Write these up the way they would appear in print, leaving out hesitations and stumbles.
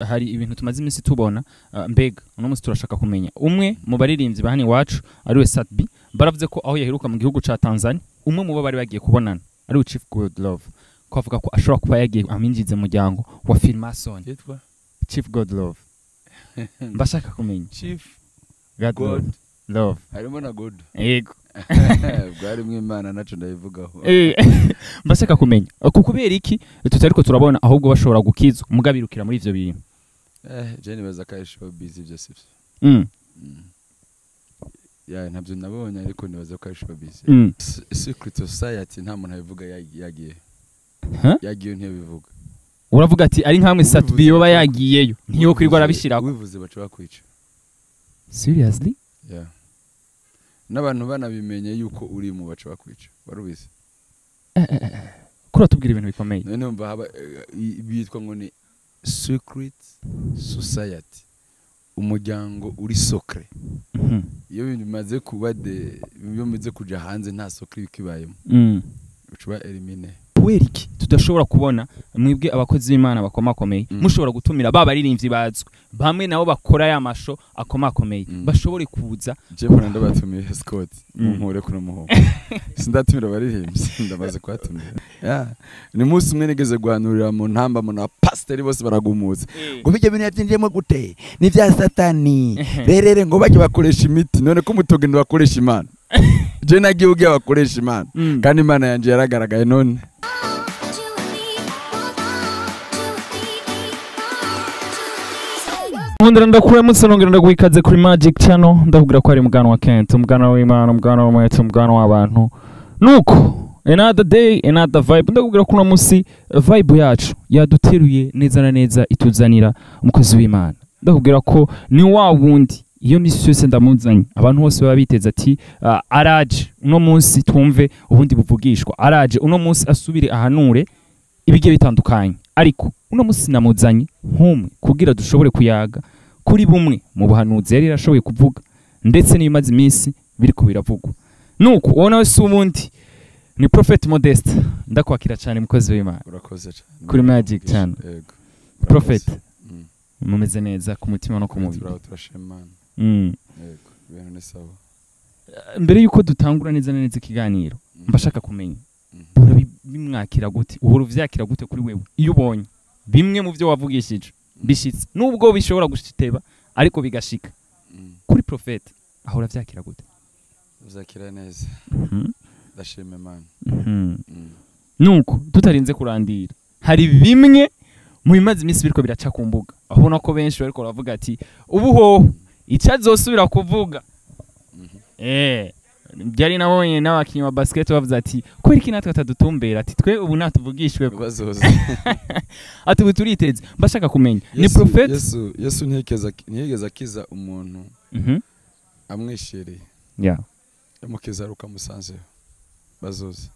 Hari ibintu tumaze iminsi tubona. Mbega uno munsi turashaka kumenya umwe mu baririmbyi ba hano iwacu, ariwe Sat-B. Baravuze ko aho yaheruka mu gihugu ca Tanzania, umwe mu bo bari bagiye kubonana ariwe Chief God Love, ko avuga ko ashobora kuba yagiye aminjize mu muryango wa Freemason. Yitwa? Chief God Love. Mbashaka kumenya Chief God, God. Love. Harimo na God. Yego. Bwarimo Imana, naco ndabivugaho. Mbashaka kumenya ku kubera iki tutariko turabona ahubwo bashobora gukizwa mugabirukira muri ivyo bintu. Je nibaza ko ari showbiz, ivyo sivyo. Ya, ntabyo nabonye, ariko nibaza ko ari showbiz. Secret society nta muntu abivuga yagiye. Huh? Yagiye ntiyabivuga. Uravuga ati ari nkamwe Sat-B Ubivuze yoba yagiyeyo, ntiyo kwirirwa arabishirako. Ubivuze baca bakwica. Seriously? Yeah. N'abantu banabimenye yuko uri mu baca bakwica, warubizi? Kuri tubwira ibintu bikomeye. None umva haba bitwa ngo ni secret society, umuryango uri secret. Iyo bimaze kuba de, iyo bimaze kuja hanze, nta secret bikibayemo, uca uba éliminé. Kubera iki tudashobora kubona mwebwe abakozi b'Imana bakomakomeye mushobora gutumira ba baririmbyi bazwi, bamwe nabo bakora ya masho akomakomeye, bashobore kuza? Je mbona ndabatumiye Scott, mumpure kuno muhungu. Sindatumira abaririmbyi, ndamaze kubatumira. Yeah. Ni umunsi umwe nigeze guhanurira mu ntamba mu na pasiteri bose baragumutse ngo bijya bintu yabyinjiyemo gute, ni bya Satani rerere, ngo bajye bakoresha imiti. None ko mutogenda bakoresha Imana, je nagiye ugiye bakoresha Imana, kandi Imana yanje yaragaragaye none. Nkundira ndakuramutse, nongera ndaguha ikaze kuri Magic Channel. Ndakubwira ko ari mugana wa Kent, umugana w'Imana, umugana w'umwete, umugana w'abantu. Nuko another day, another vibe. Ndakubwira ko uno munsi vibe yacu yaduteruye neza na neza, ituzanira umukozi w'Imana. Ndakubwira ko ni wa wundi iyo misi yose ndamuzanye, abantu bose baba biteze ati araje uno munsi twumve ubundi buvugishwa, araje uno munsi asubire ahanure ibigiye bitandukanye. Ariko uno munsi namuzanye nk'umwe kugira dushobore kuyaga kuri bumwe mu buhanuzi yari yarashoboye kuvuga, ndetse n'ibimaze iminsi biriko biravugwa. Nuko uwo nawe si ubundi, ni Prophet Modeste. Ndakwakira cyane, mukozi w'Imana. Urakoze cyane. Kuri Magic Channel. Yego. Prophet, mumeze neza ku mutima no ku mubiri? Turaho, turashima Imana. Yego, ibintu ni sawa. Mbere yuko dutangura neza na neza ikiganiro, mbashaka kumenya uhora bimwakira gute, uhora uvyakira gute kuri wewe iyo ubonye bimwe mu byo wavugishije bishitse, nubwo bishobora gushiteba ariko bigashika? Kuri Prophet ahora avyakira gute? Uzakira neza, ndashima Imana. Nuko tutarinze kurandira, hari bimwe mu bimaze iminsi biriko biraca ku mbuga, aho ubona ko benshi bariko baravuga ati ubu hoho icyo azosubira kuvuga. Byari nabonye n'abakinnyi ba basket bavuze ati kubera iki natwe atadutumbera, ati twe ubu natuvugishwe ko Bazoza. Ati ubu turiteze. Mbashaka kumenya ni Prophet. Yesu ntiyigeze akiza umuntu amwishiriye. Yamukiza ari uko amusanzeho. Bazoza.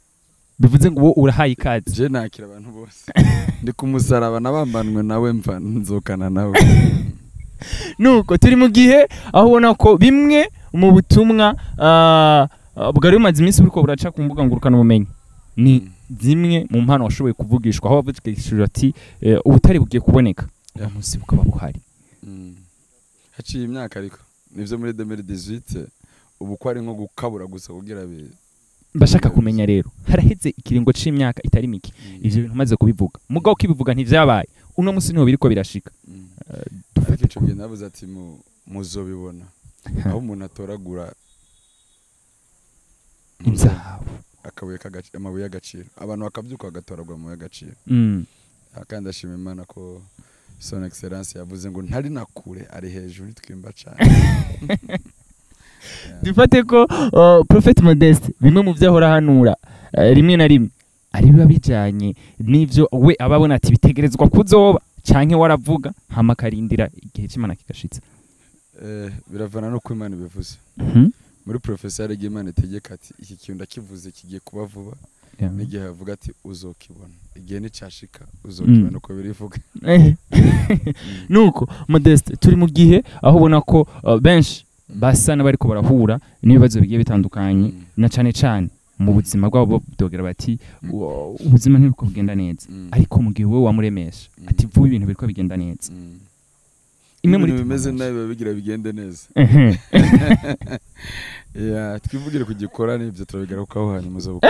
Bivuze ngo wowe urahaye ikaze. Je nakira abantu bose, ndi ku musaraba nabambanwe nawe, mva nzokana nawe. Nuko turi mu gihe aho ubona ko bimwe mu butumwa bwari bumaze iminsi buriko buraca ku mbuga ngurukanabumenyi ni zimwe mu mpano washoboye kuvugishwa, aho wavugishije ati ubutare bugiye kuboneka, uwo munsi bukaba buhari. Haciye imyaka, ariko nivyo muri 2018, ubu ko ari nko gukabura gusa kugira bi Mbashaka kumenya rero, haraheze ikiringo c'imyaka itari mike ivyo bintu umaze kubivuga, mugabo ukibivuga ntivyabaye, uno munsi niho biriko birashika. Ariko ico gihe navuze ati muzobibona aho umuntu atoragura inzahabu, akabuye amabuye y'agaciro, abantu bakabyuka bagatoragura amabuye y'agaciro. Kandi ndashima Imana ko Son Excellence yavuze ngo ntari na kure, ari hejuru, twimba cyane. Dufate ko Prophet Modeste bimwe mu byo ahora ahanura, rimwe na rimwe ari biba bijanye n'ivyo we aba abona ati bitegerezwa kuzoba, canke waravuga hama akarindira igihe c'Imana kigashitsa? Biravana no ko Imana ibivuze. Muri prophétie hari igihe Imana itegeka ati iki kintu ndakivuze, kigiye kuba vuba, n'igihe avuga ati uzokibona igihe nicashika, uzokibona, uko birivuga. Nuko Modeste, turi mu gihe aho ubona ko benshi basa n'abariko barahura n'ibibazo bigiye bitandukanye, na cane cane mu buzima bwabo dogera bati ubuzima ntibiko bugenda neza, ariko mu gihe wowe wamuremesha ati vuba ibintu biriko bigenda neza. Imwe muri Ibintu bimeze nabi biba bigira bigende neza. Yeah, twivugire ku gikorane, ibyo turabigarukaho hanyuma uzabuka.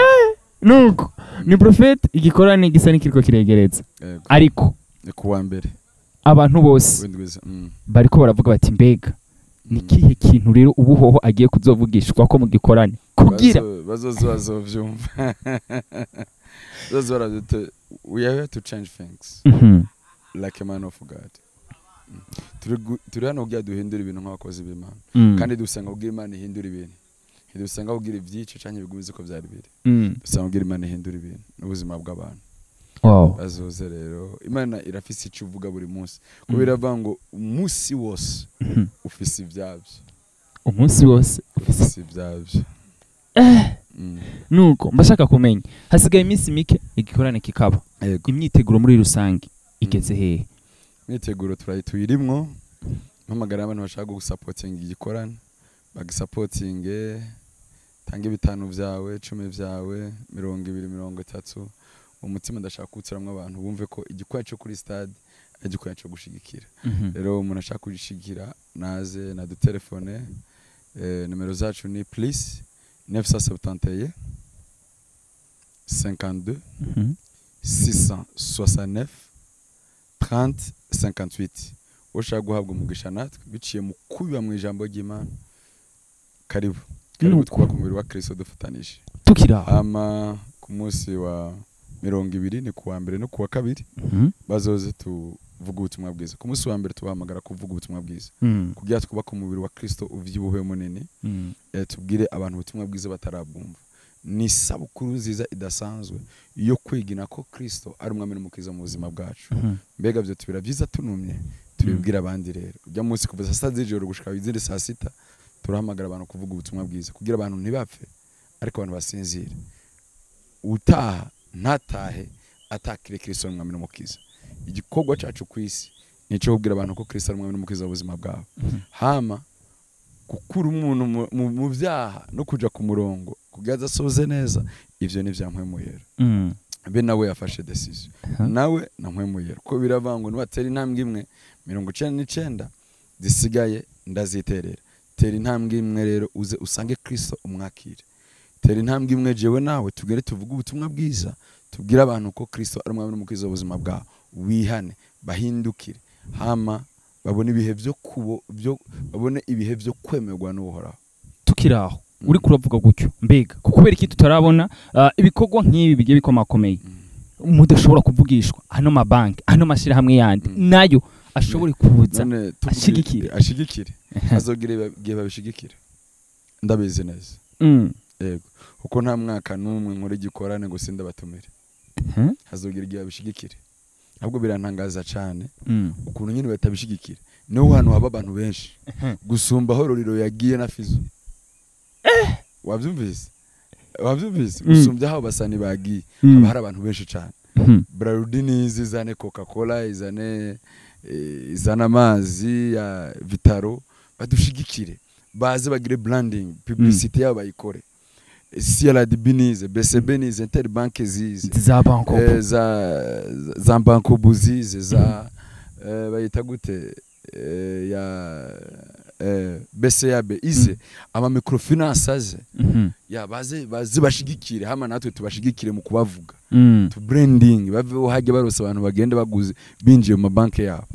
Nuko ni prophet, igikorane gisa n'ikiriko kiregereza. Yego. Ariko Ni ku wa mbere abantu bose w'indwiza. Bariko baravuga bati: "Mbega ni kihe kintu rero ubuhoho agiye kuzovugishwa ko mu gikorane kugira Bazoza bazovyumva, bazoza baravyita. We are here to change things like a man of God. Turi hano kugira duhindure ibintu nk'abakozi b'Imana, kandi dusanga kugira Imana ihindura ibintu, ntidusanga kugira ibyice canke bigumize uko vyari biri. Dusanga kugira Imana ihindura ibintu n'ubuzima bw'abantu. Bazoze rero, Imana irafise ico ivuga buri munsi, kubera iravuga ngo umunsi wose ufise ivyavyo. Umunsi wose ufise Ufise ivyavyo. Nuko mbashaka kumenya, hasigaye iminsi mike igikorane kikaba. Yego. Imyiteguro muri rusange igeze hehe? Imyiteguro tuyirimwo. Mpamagara abantu bashaka gusapotinga igikorane, bagisapotinge. Tange 5 vyawe, 10 vyawe, 20, 30. Umutima ndashaka kuwutsiramwo abantu bumve ko igikorane cyo kuri stade ari igikorane cyo gushigikira. Rero umuntu ashaka kugishigikira naze nadutelefone. Nimero zacu ni plus 971 52 669 30 58. Ushaka guhabwa umugisha natwe biciye mu kubiba mu ijambo ry'Imana, karibu, karibu. Nuko. Twubaka umubiri wa Kristo dufatanije. Tukiri aho, Ama ku munsi wa 20, ni ku wa mbere no ku wa kabiri, bazoze tuvuga ubutumwa bwiza. Ku munsi wa mbere tubahamagara kuvuga ubutumwa bwiza kugira twubake umubiri wa Kristo uvyibuhe munini. Tubwire abantu ubutumwa bwiza batarabwumva. Ni isabukuru nziza idasanzwe yo kwigina ko Kristo ari umwami n'umukiza mu buzima bwacu. Mbega byo tubira byiza tunumye tubibwira abandi. Rero ujya munsi kuva saa 6 z'ijoro gushika izindi saa 6, turahamagara abantu kuvuga ubutumwa bwiza kugira abantu ntibapfe, ariko abantu basinzire. Utaha ntatahe atakire Kristo ari umwami n'umukiza. Igikorwa cacu ku isi ni ico kubwira abantu ko Kristo ari umwami n'umukiza w'ubuzima bwabo. Hama gukura umuntu mu byaha no kuja ku murongo kugira azasoze neza, ivyo ni vya Mpwemu Yera. Be nawe yafashe decision, nawe na Mpwemu Yera, ko biravuga ngo nibatera intambwe imwe, 99 zisigaye ndaziterera. Tera intambwe imwe rero, uze usange Kristo umwakire. Tera intambwe imwe, jewe nawe tugere tuvuge ubutumwa bwiza, tubwire abantu ko Kristo ari umwami n'umukiza w'ubuzima bwabo, wihane, bahindukire, hama babone ibihe byo kubo byo babone ibihe byo kwemerwa n'Uhoraho. Tukiri aho, uri kuravuga gutyo, mbega kubera iki tutarabona ibikorwa nk'ibi bigiye bikomakomeye mudashobora kuvugishwa ano mabanki, ano mashyirahamwe yandi, nayo ashobore kuza None ashigikire? Ashigikire, azogira igihe babishigikira, ndabizi neza. Yego, kuko nta mwaka n'umwe nkora igikorane ngo sindabatumire. Hazogira igihe babishigikire. Ahubwo birantangaza cyane ukuntu nyine batabishigikira. Niho hantu haba abantu benshi gusumba aho Roriro yagiye na Fizo. Wabyumvise, wabyumvise? Gusumbya aho basani bagiye, haba hari abantu benshi cyane. Brarudi nizi izane Coca Cola, izane izane amazi ya Vitaro, badushigikire, baze bagire branding, publicité yabo bayikore. CRDB nize, BCB nize, Interbank zize, za banko, za Bankobu zize, za bayita gute, ya BCAB ize, ama microfinance aze. Ya baze, baze bashigikire, hama natwe tubashigikire mu kubavuga, tu branding, baveho hajya barose abantu bagende baguze binjiye mu mabanki yabo.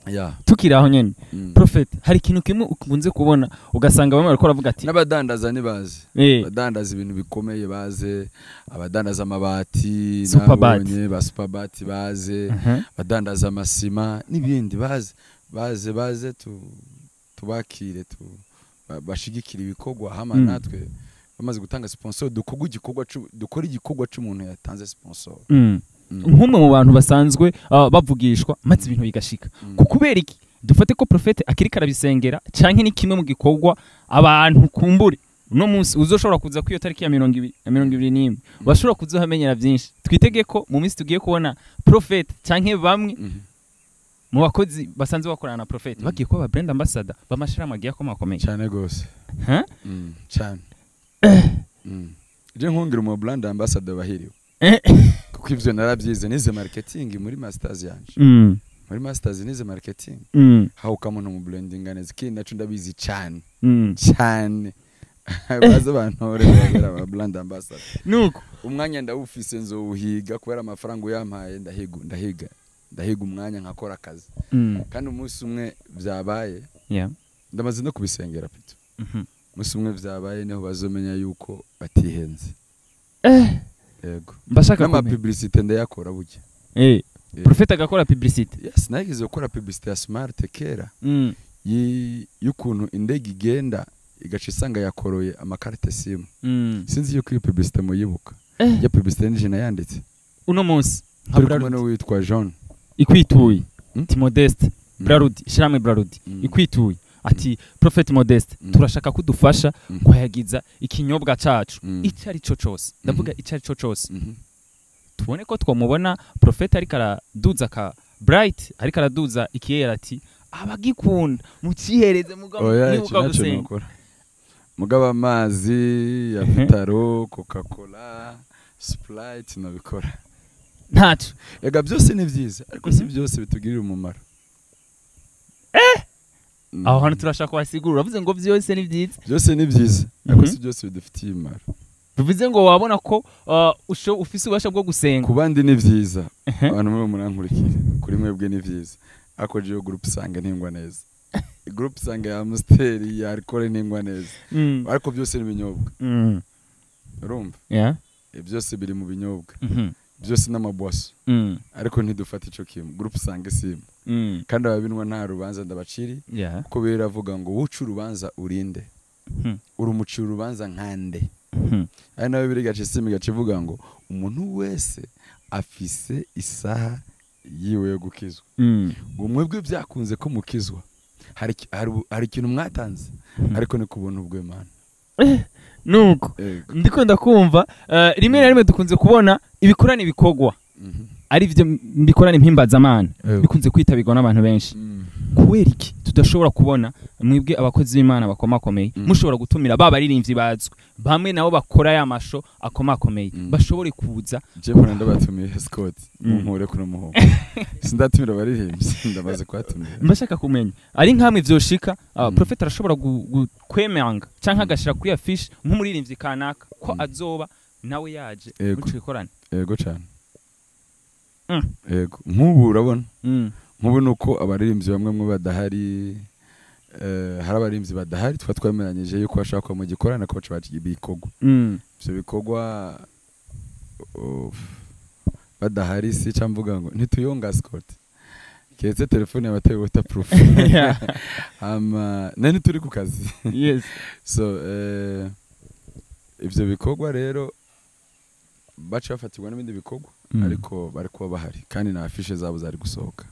Ya. Tukiri aho nyene, Prophet, hari ikintu kimwe ukunze kubona, ugasanga bamwe bariko baravuga ati N'abadandaza nibaze, abadandaza ibintu bikomeye baze, abadandaza amabati Superbat. nabonye ba Superbat baze, abadandaza amasima n'ibindi baze, baze, baze tubakire, bashigikire ibikorwa, hama natwe bamaze gutanga sponsor dukorwa igikorwa dukora igikorwa c'umuntu yatanze sponsor. Nk'umwe mu bantu basanzwe bavugishwa maze ibintu bigashika, ku kubera iki dufate ko Prophète akiriko arabisengera, canke ni kimwe mu gikorwa abantu kumbure uno munsi uzoshobora kuza kuri iyo tariki ya 20 ya 21 bashobora kuzohamenyera byinshi? Twitege ko mu minsi tugiye kubona Prophète canke bamwe mu bakozi basanzwe bakorana na Prophète bagiye kuba ba brand ambassador b'amashirahamwe agiye akomakomeye? Cyane gose. Huh? Cyane. Je nkungira umu brand ambassador bahiriwe, kuko ivyo narabyize, nize marketing muri masters yanje. Muri masters nize marketing. How come umuntu mu branding neza? Ikindi naco ndabizi cyane cyane, baza bantore babera aba brand ambassador. Nuko Umwanya ndawufise, nzowuhiga, kubera amafaranga uyampaye ndahiga, ndahiga, ndahiga umwanya nkakora akazi. Kandi umunsi umwe vyabaye, ndamaze no kubisengera pito, umunsi umwe vyabaye niho bazomenya yuko batihenze. Yego. Mbashaka kumenya. N'amapublicité ndayakora burya. Prophet agakora publicité? Yes, nageze gukora publicité ya Smart kera, y'ukuntu indege igenda igaca isanga yakoroye amakarite SIM. Sinzi yuko iyo publicité muyibuka. Iyo publicité nije nayanditse. Uno munsi nka Turi kumwe Brarudi n'uwitwa Jean. ikwituye, ti Modeste, Brarudi, ishyirahamwe Brarudi ikwituye ati: "Prophet Modeste, turashaka ko udufasha kuhayagiza ikinyobwa cacu," icyo ari cyo cose, ndavuga icyo ari cyo cose, tubone ko twamubona Prophet ariko araduza ka Bright, ariko araduza ikiyera, ati: "Abagikunda mucihereze Oya, nibuka icyo nacyo gusenga." nukora, mugabo amazi ya Vitaro, Coca Cola, Sprite nabikora. Ntaco. Ega byose ni byiza, ariko si byose bitugirira umumaro. Aho hantu turashaka kuhasigura. Uravuze ngo byose ni byiza. Byose ni byiza, ariko si byose bidufitiye umumaro. Bivuze ngo wabona ko ufise ububasha bwo gusenga. Ku bandi ni byiza, abantu muri murankurikira, kuri mwebwe ni byiza, ariko jewe groupe sanguin ntingwa neza, groupe sanguin ya Amstel, ya alcool ntingwa neza. Ariko byose ni ibinyobwa. Urumva? Yeah. Byose biri mu binyobwa, byose n'amaboisson, ariko ntidufata ico kimwe. Groupe sanguin simwe. Kandi ababinwa nta rubanza ndabaciri, kuko biravuga ngo: "Wuca urubanza urinde, urumucira urubanza nkande?" Ari nawe biri gace simi gace ivuga ngo umuntu wese afise isaha yiwe yo gukizwa. Ngo mwebwe byakunze ko mukizwa, hari ikintu mwatanze, ariko ni ku buntu bw'Imana. Nuko Yego. ndiko ndakumva, rimwe na rimwe dukunze kubona ibikorana ibikorwa ari byo bikorana impimbazamana, bikunze kwitabirwa n'abantu benshi. Kubera iki tudashobora kubona mwebwe abakozi b'Imana bakomakomeye mushobora gutumira ba baririmbyi bazwi, bamwe nabo bakora ya masho akomakomeye, bashobore kuza? Je mpora ndabatumiye, Scott. Munkure kuno muhungu, sindatumira abaririmbyi, ndamaze kubatumira. Mbashaka kumenya, ari nkamwe vyoshika, Prophet arashobora kwemanga canke agashira kuri affiche nk'umuririmbyi kanaka ko azoba nawe yaje muri ico gikorane? Yego cyane. Yego, nk'ubu urabona, nk'ubu ni uko abaririmbyi bamwe mwe badahari, hari abaririmbyi badahari tuba twemeranyije yuko bashaka kuba mu gikorane, ko baca baca ibikorwa. Ivyo bikorwa, badahari si ca mvuga ngo ntituyonga, Scott, keretse telefone yabateye waterproof. Hama nani turi ku kazi. So ivyo bikorwa rero baca bafatirwa n'ibindi bikorwa, ariko bari kuba bahari kandi na affiche zabo zari gusohoka.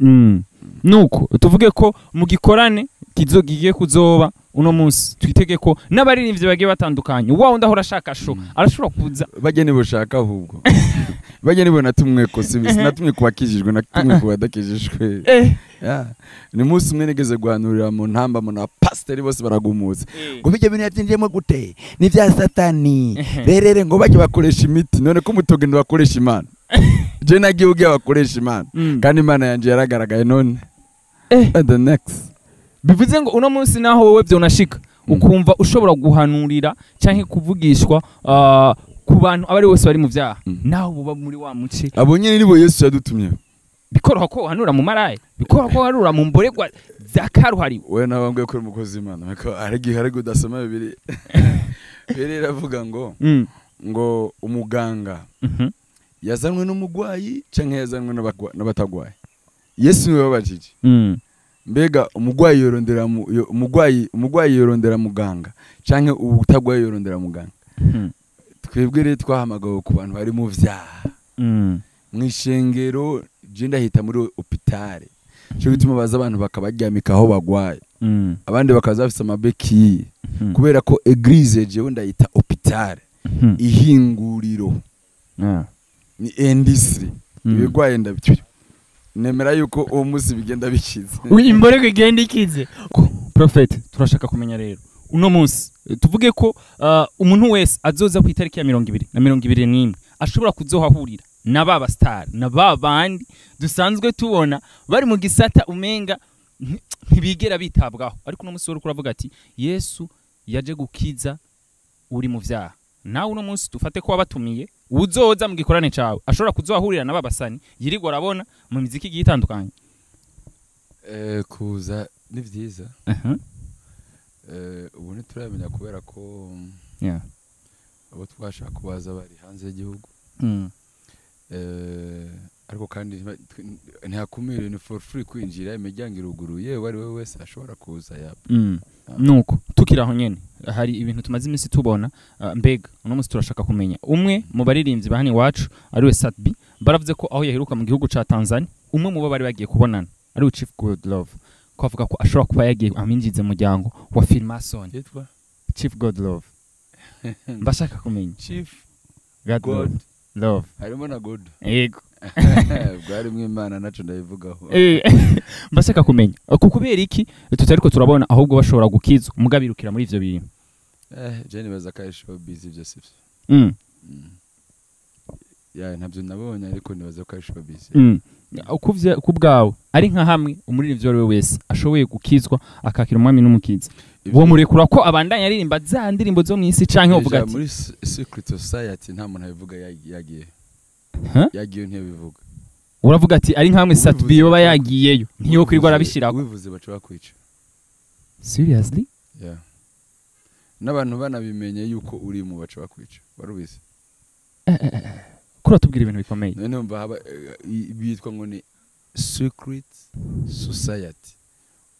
Nuko tuvuge ko mu gikorane kizo gigiye kuzoba uno munsi, twitege ko n'abaririmbyi bagiye batandukanye, wa wundi ahora ashaka show, arashobora kuza? Bajye nibushaka, ahubwo bajye nibo natumwe ko sinatumwe ku bakijijwe, natumwe ku badakijijwe. Yeah. Ni umunsi umwe nigeze guhanurira mu ntamba mu na pasiteri bose baragumutse, ngo bijya bintu yabyinjiyemo gute, ni bya Satani rerere, ngo bajye bakoresha imiti. None ko mutogenda bakoresha Imana, je nagiye ugiye bakoresha Imana, kandi Imana yanje yaragaragaye none. And the next Bivuze ngo uno munsi naho wowe vyonashika, ukumva ushobora guhanurira canke kuvugishwa ku bantu abari bose bari mu vyaha, naho buba muri wa muce, Abo nyene nibo Yesu yadutumye. Bikoroha ko uhanura mu maraya, bikoroha ko uhanura mu mboregwa za karuhariwe. Wewe nawe wambwiye ko uri umukozi w'Imana, ariko hari igihe ariko udasoma Bibiliya. Bibiliya iravuga ngo ngo umuganga yazanwe n'umugwayi canke yazanwe n'abatagwaye? Yesu niwe wabajije. Mbega umugwayi yorondera umugwayi yorondera muganga canke utagwaye yorondera muganga? Twebwe rero twahamagawe ku bantu bari mu vyaha. Mw'ishengero je ndahita muri hôpital, cyo gituma baza abantu bakabaryamika aho bagwaye, abandi bakaza bafise amabéquilles, kubera ko église jewe ndayita hôpital, ihinguriro, ni industry. Ibigwaye ndabyo nemera yuko uwo munsi bigenda bikize. Imborego igenda ikize. Prophet, turashaka kumenya rero uno munsi, tuvuge ko umuntu wese azoza ku itariki ya 20 na 21 ashobora kuzohahurira. Na ba star, na ba bandi dusanzwe tubona bari mu gisata umenga ntibigera bitabwaho, ariko uno munsi uriko uravuga ati Yesu yaje gukiza uri mu vyaha. Nawe uno munsi dufate ko wabatumiye, uzoza mu gikorane cawe ashobora kuzohahurira na babasani yirirwa arabona mu miziki igiye itandukanye. Kuza ni vyiza. Ubu ntituramenya kubera ko abo twashaka kubaza bari hanze y'igihugu. Ariko kandi ntihakumiriwe, ni for free kwinjira, imiryango iruguruye, uwo ari we wese ashobora kuza yaba. Nuko tukiri aho nyene, hari ibintu tumaze iminsi tubona. Mbega uno munsi turashaka kumenya, umwe mu baririmbyi ba hano iwacu ariwe Sat-B, baravuze ko aho yaheruka mu gihugu ca Tanzania, umwe mu bo bari bagiye kubonana ariwe Chief God Love, ko avuga ko ashobora kuba yagiye aminjize mu muryango wa Freemason. Yitwa? Chief God Love. Mbashaka kumenya Chief God, God Love. Love. Harimo na God. Yego. Bwarimo Imana, naco ndabivugaho. Mbashaka kumenya ku kubera iki tutariko turabona ahubwo bashobora gukizwa mugabirukira muri ivyo bintu. Je nibaza ko ari showbiz, ivyo sivyo. Ya, ntabyo nabonye, ariko nibaza ko ari showbiz. Ukuvye ku bwawe, ari nka hamwe umuririmbyi uwo ari we wese ashoboye gukizwa akakira umwami n'umukiza, uwo murekura ko abandanya aririmba za ndirimbo zo mw'isi, canke uvuga Deja ati muri secret society nta muntu abivuga yagiye. Huh? Yagiye ntiyabivuga. Uravuga ati ari nkamwe Sat-B Ubivuze yoba yagiyeyo, ntiyo kwirirwa arabishirako. Ubivuze baca bakwica. Seriously? Yeah. N'abantu banabimenye yuko uri mu baca bakwica, warubizi? Kuri tubwira ibintu bikomeye. None numva haba bitwa ngo ni secret society,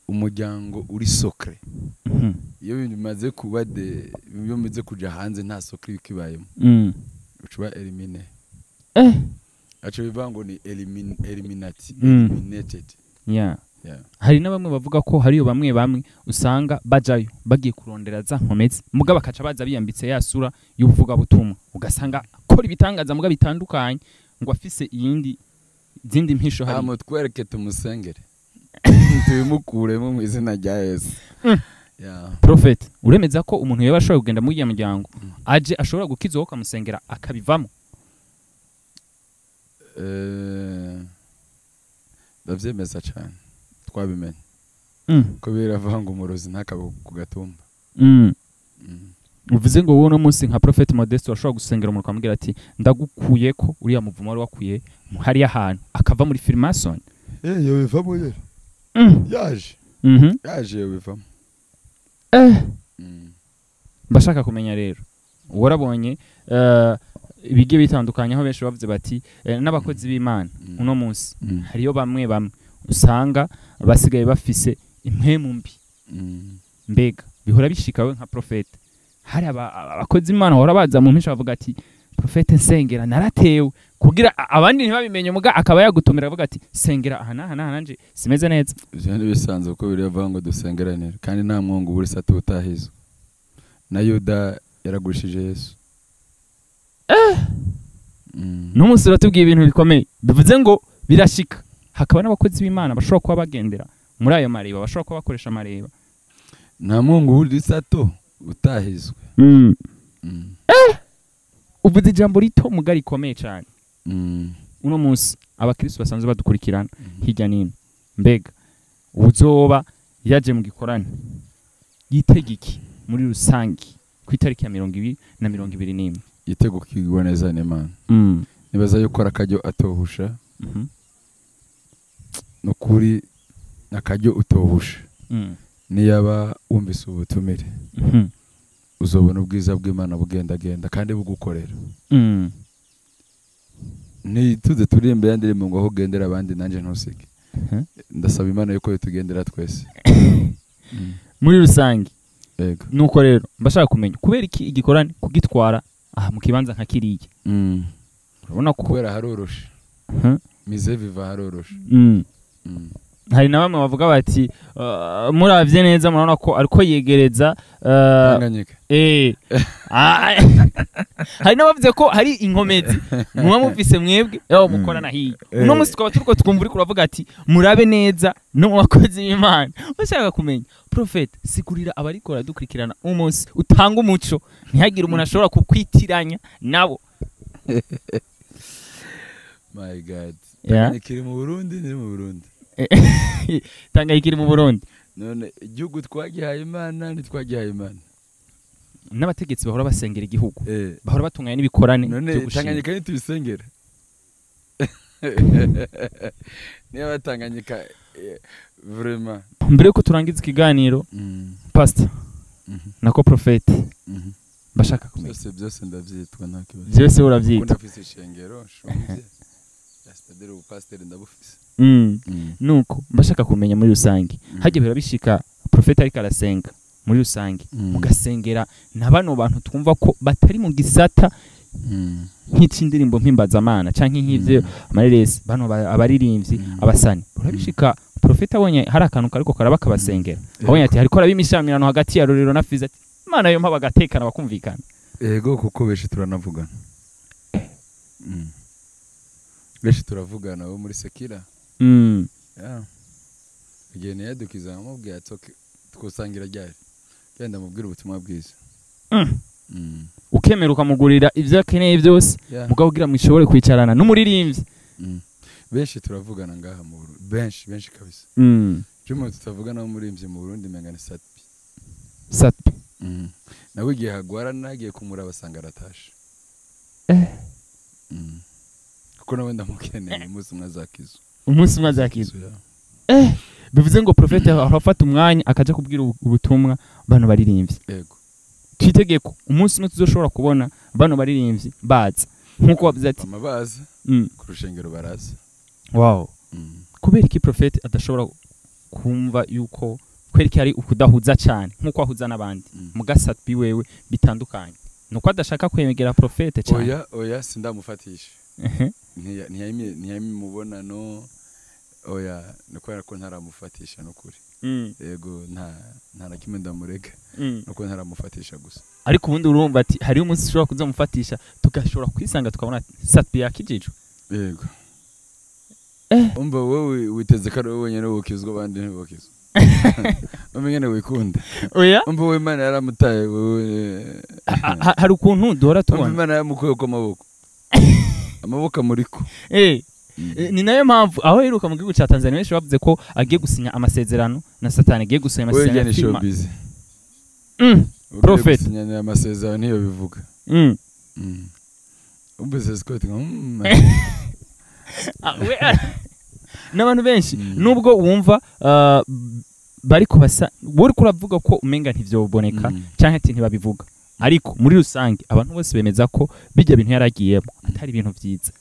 umuryango uri secret. Iyo bimaze kuba de, iyo bimaze kuja hanze, nta secret ikibayemo. Uca uba éliminé. Aca bivuga ngo ni illuminati. Eliminated. Yeah. Hari na bamwe bavuga ko hariyo bamwe bamwe usanga bajayo bagiye kurondera za nkomezi, muga bakaca baza biyambitse ya sura y'ubuvuga butumwa, ugasanga akora ibitangaza muga bitandukanye, ngo afise iyindi zindi mpisho hari. Hama twereke tumusengere, tubimukuremo mu izina rya Yesu. Yeah. Prophet, uremeza ko umuntu yoba ashobora kugenda muri iyo muryango aje ashobora gukizwa, ukamusengera akabivamo? Ndavyemeza cyane, twabimenye ko biravuga ngo umurozi ntakabe ku gatumba. Uvuze ngo wowe uno munsi nka Prophet Modeste urashobora gusengera umuntu ukamubwira ati ndagukuye ko uriya muvumo wari wakwiye hariya hantu, akava muri Freemason? Eh, yobivamo rero. Yaje. Yaje yobivamo. Mbashaka kumenya rero, warabonye ibigiye bitandukanye aho benshi bavuze bati n'abakozi b'Imana uno munsi hariyo bamwe bamwe usanga basigaye bafise impwemu mbi. Mbega bihora bishika we nka profete, hari abakozi b'Imana bahora baza mu mpisha bavuga ati profete nsengera naratewe, kugira abandi ntibabimenye, muga akaba yagutumira avuga ati sengera aha n'aha n'aha, nanje simeze neza? Ivyo ntibisanzwe kuko biravuga ngo dusengeranire, kandi nta mwungu buri satu utahizwe. Na Yuda yaragurishije Yesu. N'umunsi uratubwiye ibintu bikomeye, bivuze ngo birashika hakaba n'abakozi b'Imana bashobora kuba bagendera muri ayo mareba, bashobora kuba bakoresha amareba. Nta mwungu buri sato utahizwe. Uvuze ijambo rito muga rikomeye cyane. Uno munsi abakristo basanzwe badukurikirana hirya n'ino, mbega uzoba yaje mu gikorane yitega iki muri rusange ku itariki ya 20 na 21? Igitego kigwa neza n'Imana. Nibaza yuko ari akaryo atohusha. Nukuri akaryo utohusha. Niyaba wumvise ubutumire, uzobona ubwiza bw'Imana bugendagenda kandi bugukorera. Ntituze turi imbere ya ndirimbo ngo aho ugendera abandi nanjye ntusige. Ndasaba Imana yuko yotugendera twese. Muri rusange. Yego. Nuko rero mbashaka kumenya kubera iki igikorane kugitwara aha mu kibanza nka kiriya, urabona ko Kubera haroroshe. Mize viva haroroshe. Hari na bamwe bavuga bati muravye neza murabona ko ariko yegereza Tanganyika. Hari n'abavuze ko hari inkomezi muba mufise mwebwe aho mukorana hiya. Uno munsi tukaba turiko twumva uriko uravuga ati murabe neza no mu bakozi b'Imana. Bashaka kumenya, Prophet, sigurira abariko baradukurikirana umunsi, utanga umuco, ntihagire umuntu ashobora kukwitiranya nabo. My God. Yeah. Tanganyika iri mu Burundi, ni mu Burundi. Tanganyika iri mu Burundi. None igihugu twagihaye Imana, ntitwagihaye Imana? N'abategetsi bahora basengera igihugu, bahora batunganya n'ibikorane None byo gushinga. Tanganyika ntitubisengera? Niba Tanganyika, vraiment. Mbere yuko turangiza ikiganiro, pastor, nako prophète, bashaka kumenya. Byose byose ndavyitwa, nta kibazo. Byose Kuko urabyita. ndafise ishengero nshumvye, c'est-à-dire ubupasiteri ndabufise. Nuko mbashaka kumenya muri rusange, hajya birabishika prophète ariko arasenga muri rusange, mugasengera na bano bantu twumva ko batari mu gisata nk'ic'indirimbo mpimbazamana canke nk'ivyo amareresi, bano abaririmbyi, abasani, urabishika prophète abonye hari akantu kariko karaba akabasengera, abonye ati hariko haraba imishamirano hagati ya Rorero na Fiza, ati Imana yo mpa bagatekana bakumvikana? Ego, kuko benshi turanavugana. Benshi turavugana bo muri secular. Yeah. Igihe niyadukiza nkamubwira ati "Okay, twosangira ryari?" Genda mubwire ubutumwa bwiza. Ukemera ukamugurira ivyo akeneye byose, mugabo kugira mushobore kwicarana n'umuririmbyi. Benshi turavugana ngaha mu Burundi, benshi benshi kabisa. Cyo tutavugana n'umuririmbyi mu Burundi menga ni Satpi. Satpi. Nawe igihe hagwara nagiye kumuraba asanga aratashe. Kuko nawe ndamukeneye, umunsi umwe azakizwa. Umunsi umwe azakizwa. Yeah. Bivuze ngo prophète arafata umwanya akaja kubwira ubutumwa bano baririmbyi? Yego. Twitegeye ko umunsi umwe tuzoshobora kubona bano baririmbyi baza nkuko wavuze ati Bama baza ku rushengero, baraza. Wow. Kubera iki prophète adashobora kumva yuko, kubera iki hari ukudahuza cyane nkuko ahuza n'abandi, mugasatbi wewe bitandukanye, nuko adashaka kwegera prophète cyane? Oya oya, sindamufatisha. Ntiyayimubonano, oya, ni kubera ko ntaramufatisha n'ukuri. Yego, nta na kimwe ndamurega, nuko ntaramufatisha gusa. Ariko ubundi urumva ati hariho umunsi ushobora kuzamufatisha, tugashobora kwisanga tukabona Satbi yakijijwe? Yego. Umva, wowe witeze ko ari wowe wenyine wokizwa, abandi ntibokizwa? Umva ingene wikunda. Oya. Umva, wowe Imana yaramutaye wowe. Hari ukuntu duhora Umva, tubona. Imana yaramukuye ko amaboko, amaboko amuriko. Ni nayo mpamvu aho heruka mu gihugu cya Tanzania benshi bavuze ko agiye gusinya amasezerano na Satani, agiye gusinya Wowe amasezerano ni ya firma. showbiz. Ugiye Prophet. gusinyana amasezerano ntiyo bivuga. Umvise Scott nka Ah, n'abantu benshi, nubwo wumva bariko basa, wowe uriko uravuga ko umenga ntivyoboneka, canke ati ntibabivuga, ariko muri rusange abantu bose bemeza ko bijya bintu yaragiyemo atari ibintu vyiza.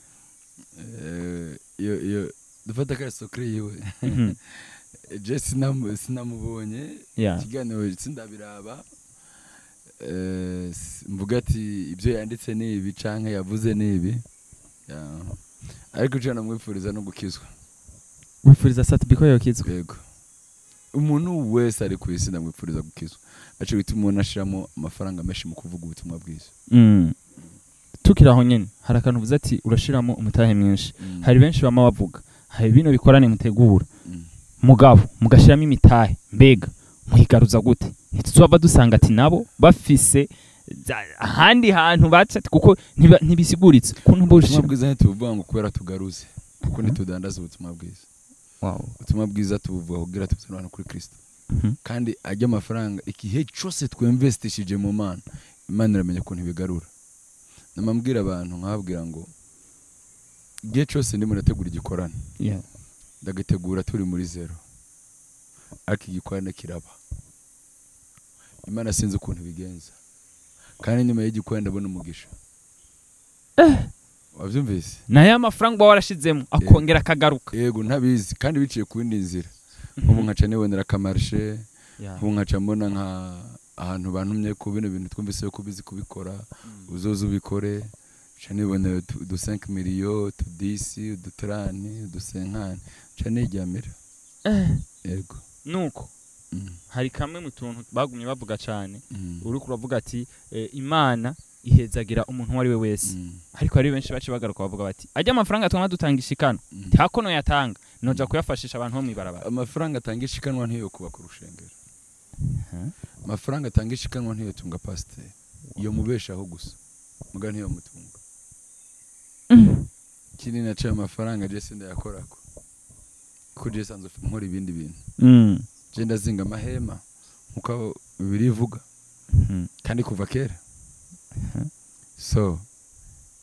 Iyo dufata ko ari secret yiwe. Je sinamubonye ikiganiro, sindabiraba. Mvuga ati ibyo yanditse ni ibi canke yavuze ni ibi. Yeah. Ariko ico namwifuriza no gukizwa. Wifuriza Satbi ko yokizwa? Yego, umuntu wese ari ku isi ndamwifuriza gukizwa. Aco bituma umuntu ashiramo amafaranga menshi mu kuvuga ubutumwa bwiza. Tukiri aho nyene, hari akantu uvuze ati urashiramo umutahe mwinshi. Hari benshi bama bavuga hari bino bikorane mutegura, mugabo mugashiramo imitahe, mbega muhigaruza gute? Ntituzova dusanga ati nabo bafise ahandi hantu baca ati kuko ntibisiguritse ukuntu Ubutumwa boshira. bwiza ntitubuvuga ngo kubera tugaruze, kuko ntitudandaza ubutumwa bwiza. Ubutumwa bwiza tubuvuga kugira tuzane abantu kuri Kristo. Kandi ajya amafaranga, igihe cyose twinvestishije mu Mana, Imana iramenya ukuntu ibigarura. Namambwira abantu nkababwira ngo igihe cyose ndimo ndategura igikorane, ndagategura turi muri zero, ariko igikorane kiraba. Imana sinzi ukuntu ibigenza, kandi nyuma y'igikorane ndabona umugisha. Wabyumvise? Nayo amafaranga uba warashizemo akongera akagaruka? Yego, ntabizi, kandi biciye ku yindi nzira. Nk'ubu nkaca nibonera akamarché, nk'ubu nkaca mbona nka ahantu bantumye ku bino bintu twumvise ko ubizi kubikora, uzoze ubikore. Nca nibonera udu 5 miliyo, utu 10, udu 30, udu 50, nca niryamira. Yego. Nuko hari kamwe mu tuntu bagumye bavuga cyane, uriko uravuga ati Imana ihezagira umuntu uwo ari we wese, ariko hari benshi bace bagaruka bavuga bati ajya amafaranga twama dutanga ishikano, hakono yatanga noja kuyafashisha abantu bo mwibarabara. Amafaranga atanga ishikanwa ntiyo kubaka urushengero. Amafaranga atanga ishikanwa ntiyo tunga pasiteri, iyo mubeshaho gusa, muga ntiyo mutunga. Ikindi naciye amafaranga je sindayakorako, kuko je sanzwe nkora ibindi bintu. Je ndazinga amahema nkuko Bibiliya ivuga, kandi kuva kera. So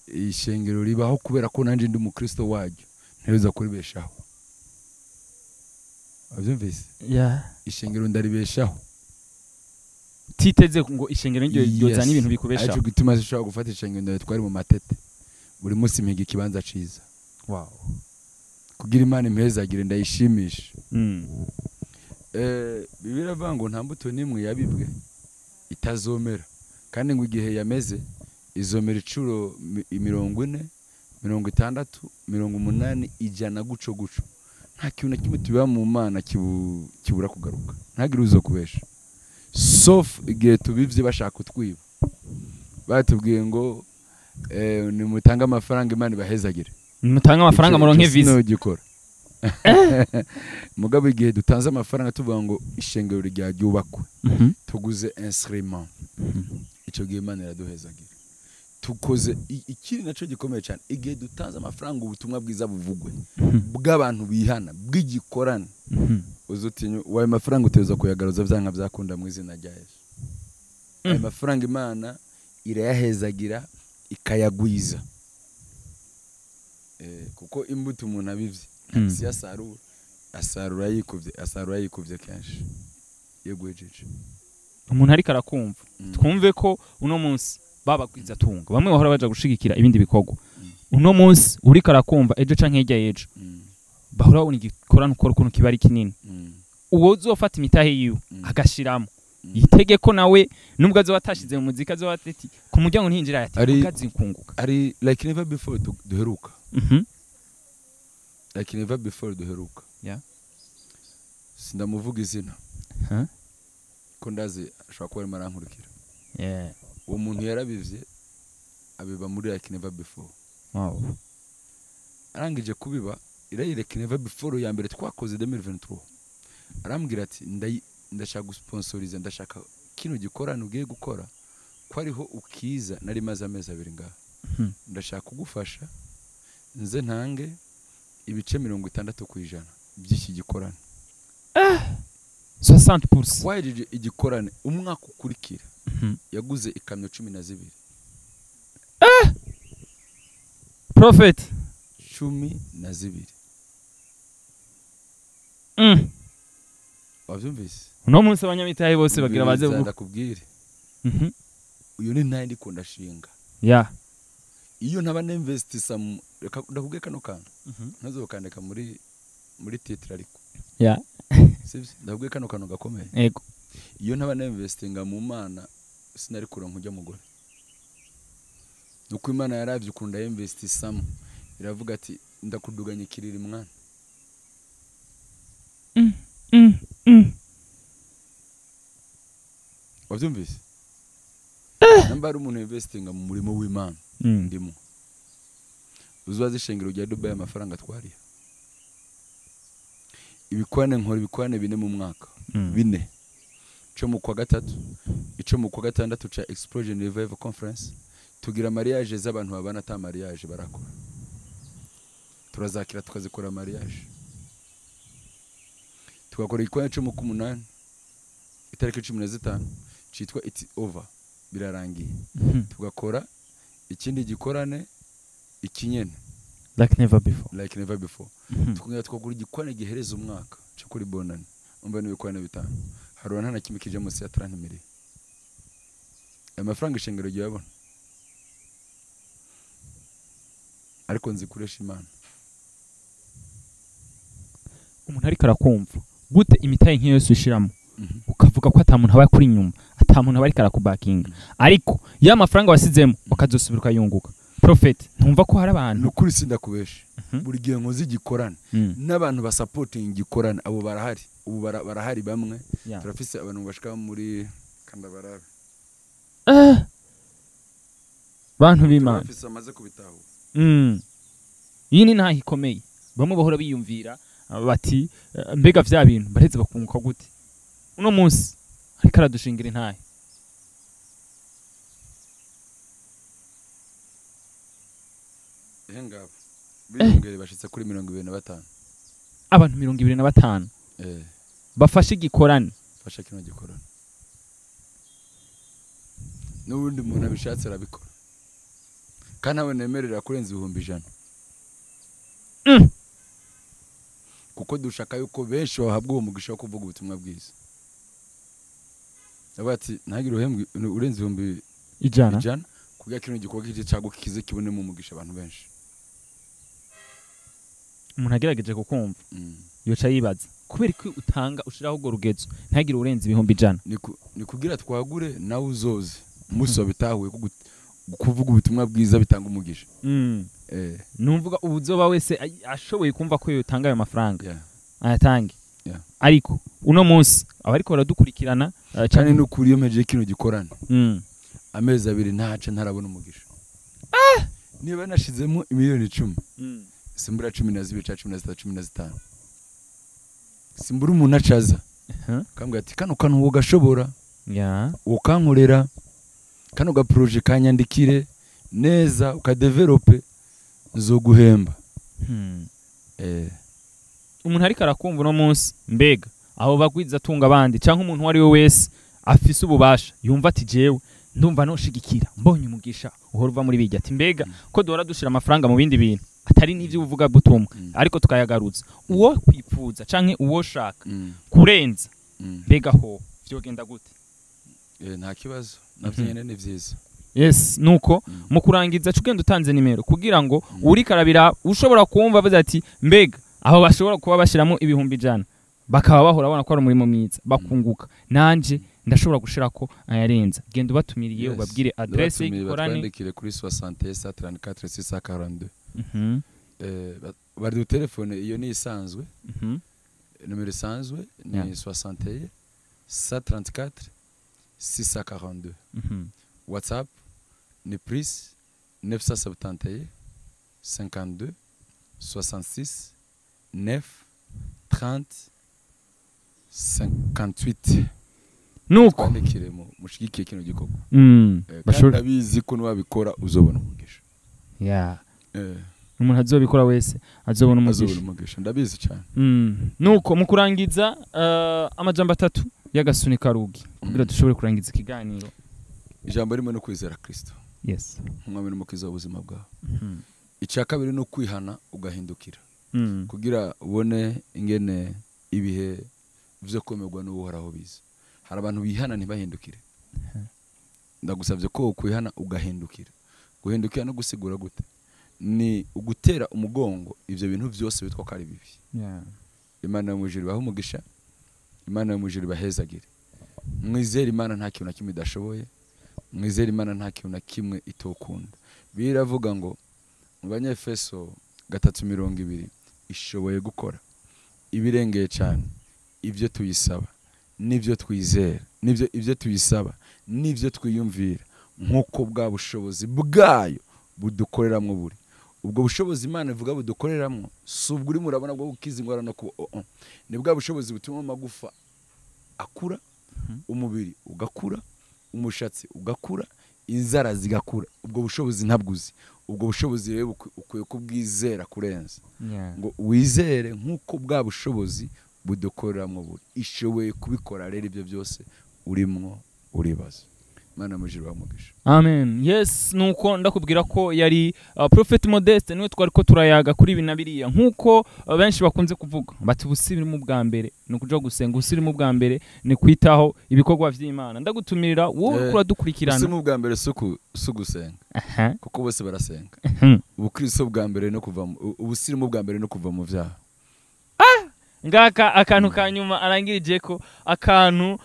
ishengero ribaho kubera ko nanje ndi umukristo waryo, nteruza kuribeshaho. Wavyumvise? Yeah. Ishengero ndaribeshaho. Titeze ngo ishengero niryo ryozana ibintu bikubeshaho. Ariko gituma zishobora gufata ishengero ndaritwara mu matete. Buri munsi mpiga ikibanza ciza. Wow. Kugira Imana impezagire ndayishimisha. Bibiliya iravuga ngo nta mbuto n'imwe yabibwe itazomera, kandi ngo igihe yameze izomera incuro 40, 60, 80, 100 guco guco. Nta kintu na kimwe tubiba mu Mana kibura kugaruka, ntagire uzo kubesha. Sauf igihe tubivye bashaka kutwiba, batubwiye ngo nimutanga amafaranga Imana ibahezagire, nimutanga amafaranga muronke visa. Gikora mugabo igihe dutanze amafaranga tuvuga ngo ishengero ryaryubakwe, tuguze instrument, ico gihe Imana iraduhezagira. Tukoze ikindi naco gikomeye cyane, igihe dutanze amafaranga ubutumwa bwiza buvugwe bw'abantu bihana bw'igikorana, uzutinyu wayo mafaranga uteza kuyagaruza vyanka byakunda mu izina rya Yesu. Ayo mafaranga Imana irayahezagira ikayagwiza, kuko imbuto umuntu abivye si asarura, asarura yikuvye, asarura yikuvye kenshi yegwejeje. Umuntu ariko arakumva, twumve ko uno munsi babagwiza tunga bamwe bahora baja gushigikira ibindi bikorwa. Uno munsi uriko arakumva ejo canke hirya y'ejo bahora babona igikorano ukora ukuntu kiba ari kinini, uwo uzofata imitahe yiwe agashiramo, yitege ko nawe nubwo azoba atashize mu muzika azoba ati ku muryango ntinjira ati ukazi kunguka. Ari like never before duheruka. Like never before duheruka. Yeah. Sindamuvuga izina. Ko ndazi ashobora kuba arimo arankurikira. Yeah. Uwo muntu yarabivye abiba muri like never before. Wow. Arangije kubiba irayireka never before ya mbere twakoze 2023. Arambwira ati ndashaka gusponsoriza, ndashaka kino gikorano ugiye gukora ko ariho ukiza, nari maze amezi 2 ngaha. Ndashaka kugufasha nze ntange ibice 60% by'iki gikorano. 60%. Wajeje igikorane umwaka ukurikira yaguze ikamyo 12. Prophet 12. Wavyumvise? Uno munsi abanyamitahe bose bagira baze ndakubwire. Uyu ni ntaye ndiko ndashinga. Yeah. Iyo ntaba ninvestisa ndakubwiye kano kantu. Ntazokandika muri titre ariko. Yeah. Sivyo? Ndakubwiye kano kantu gakomeye. Yego. Iyo ntaba ninvestinga mu Mana sinari kuronka ujya mugore. Nuko Imana yaravye ukunda investisamo, iravuga ati ndakuduganyikirira mwana. Wavyumvise? Namba ari umuntu investinga mu murimo w'Imana ndimo. Uzubaze ishengero rya Dubai amafaranga twariha. Ibikwane nkora ibikwane 4 mu mwaka. 4. Ico mu kwa 3, ico mu kwa 6 ca Explosion Revival Conference, tugira mariage z'abantu babana ata mariage barakora. Turazakira tukazikora mariage. Tugakora ikwane cyo mu 8 itariki 15 citwa it's over, birarangiye. Tugakora ikindi gikorane ikinyene like never before, like never before. Tukongera tukagura igikwane gihereza umwaka cyo kuri bonane, umva n'ibikwane 5. Harura nta kimwe kije munsi ya 30 miliyoni. Amafaranga ishengero ryabona, ariko nzi kuresha Imana. Umuntu ariko arakumva gute imitahe nk'iyo yose ushiramo, ukavuga ko ata muntu aba kuri inyuma, ata muntu aba ariko arakubakinga, ariko ya mafaranga wasizemo ukazosubira ukayunguka. Prophet, ntumva ko hari abantu nukuri sindakubesha. Buri gihe nkoze igikorana n'abantu basupporting igikorana, abo barahari ubu barahari bamwe. Turafise abantu bashika muri kanda barabe bantu b'Imana turafise amaze kubitahura. Iyi ni ntaho ikomeye, bamwe bahora biyumvira bati mbega vya bintu bareze bakunguka gute. Uno munsi ariko aradushingira intahe. Ngabo Biyongere bashitse kuri 25. Abantu 25 bafashe igikorane. Fasha kino gikorane. N'ubundi umuntu abishatse arabikora. Kandi nawe nemerera kurenza 100,000. Kuko dushaka yuko benshi bahabwa uwo mugisha wo kuvuga ubutumwa bwiza. Ati ntagire uhembwe urenze 100,000 kugira kino gikorwa kije cyagukize kibonemo umugisha abantu benshi. Umuntu agerageje kukumva yoca yibaza kubera ko utanga ushiraho ugo rugezo ntagire urenze 100,000. Ni kugira twagure nawe uzoze umunsi wabitahuye kuvuga ubutumwa bwiza bitanga umugisha. Numvuga ubuzoba wese ashoboye kumva ko yotanga ayo mafaranga ayatange. Ariko uno munsi abariko baradukurikirana cyane no kuri iyo meje kino gikorana amezi abiri ntaca ntarabona umugisha. Niba nashizemo miliyoni 10 simbura 12 ca 13 15 simbura umuntu acaza kambwira ati kano kantu ugashobora ukankorera kano ga projet kanyandikire neza ukadevelope nzoguhemba. Umuntu ariko arakumva uno munsi mbega aho bagwiza tunga abandi canke umuntu wari we wese afise ububasha yumva ati jewe ndumva noshigikira mbonye umugisha uhora uva muri bijya ati mbega ko duhora dushira amafaranga mu bindi bintu atari n'ivyo uvuga butumwa ariko tukayagarutsa uwo kwipfuza canke uwo shaka kurenza mbega ho vyogenda gute? Nta kibazo navyo nyene ni vyiza. Yes, nuko mu kurangiza cugenda utanze nimero kugira ngo uri karabira ushobora kumva avuze ati mbega aho bashobora kuba bashiramo 100,000 bakaba bahora babona ko ari umurimo mwiza bakunguka nanje ndashobora gushirako ayarenza. Genda ubatumiriye ubabwire adresse y'igikorane. Batwandikire kuri 61 34 642. Bari du telefone iyo ni isanzwe. Numero isanzwe ni 61 134 642. WhatsApp ni plus 971 52 66 9 30 58. Nuko twandikire mushigikiye kino gikorwa. Ndabizi ko nuwabikora uzobona umugisha. Umuntu azobikora wese azobona umugisha. Ndabizi cyane. Nuko mu kurangiza amajambo atatu y'agasunika rugi kugira dushobore kurangiza ikiganiro. Ijambo rimwe no kwizera Kristo. Yes. Umwami n'umukiza w'ubuzima bwawe. Icya kabiri no kwihana ugahindukira. Kugira ubone ingene ibihe byo kwemerwa n'uhoraho biza. Hari abantu bihana ntibahindukire. Ndagusabye ko kwihana ugahindukira. Guhindukira no gusigura gute? Ni ugutera umugongo ivyo bintu byose bitwa ko ari bibi. Imana mu ijuru ibahe umugisha. Imana mu ijuru ibahezagire. Mwizere Imana nta kintu na kimwe idashoboye. Mwizere Imana nta kintu na kimwe itokunda. Biravuga ngo mu Banyefeso 3:20 ishoboye gukora ibirengeye cyane ibyo tuyisaba n'ibyo twizera n'ibyo ibyo tuyisaba n'ibyo twiyumvira nkuko bwa bushobozi bwayo budukoreramwo buri. Ubwo bushobozi Imana ivuga budukoreramwo si ubwo uri murabona bwo gukiza ingwara no ni bwa bushobozi butuma amagufa akura, umubiri ugakura, umushatsi ugakura, inzara zigakura. Ubwo bushobozi ntabwuzi. Ubwo bushobozi rero ukwiye kubwizera kurenza. Ngo wizere nkuko bwa bushobozi budukoreramwo buri. Ishoboye kubikora rero ibyo byose urimwo uribaza. Imana mu ijuru ibahe. Amen. Yes, nuko ndakubwira ko yari Prophet Modeste niwe twari ko turayaga kuri ibi na biriya nkuko benshi bakunze kuvuga bati ubusirimu bwa mbere ni ukuja gusenga, ubusirimu bwa mbere ni kwitaho ibikorwa vy'Imana. Ndagutumirira wowe uradukurikirana. Ubusirimu bwa mbere si gusenga. Kuko bose barasenga. Ubukristo bwa mbere no kuva ubusirimu bwa mbere no kuva mu vyaha. Ngaka akantu kanyuma arangirije ko akantu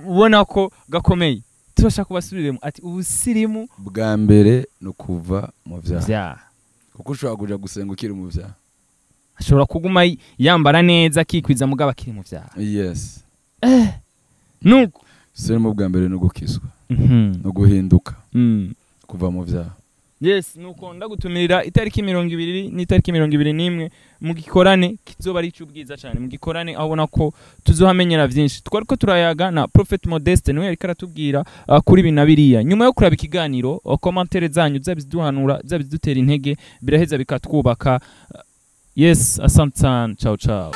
ubona ko gakomeye. Turashaka kubasubiremo ati ubusirimu bwa mbere no kuva mu vyaha. Kuko ushobora kuja gusenga ukiri mu vyaha. Ashobora kuguma yambara neza akikwiza mugabo akiri mu vyaha. Yes. Nuko ubusirimu bwa mbere no gukizwa. No guhinduka. Kuva mu vyaha. Yes, nuko ndagutumirira itariki 20 n'itariki 21 mu gikorane kizoba ari icy'ubwiza cyane, mu gikorane aho ubona ko tuzohamenyera byinshi. Twari ko turayaga na Prophet Modeste, niwe yariko aratubwira kuri ibi na biriya. Nyuma yo kuraba ikiganiro, commentaire zanyu zaba iziduhanura, zaba izidutera intege, biraheza bikatwubaka. Yes, asante sana, ciao ciao.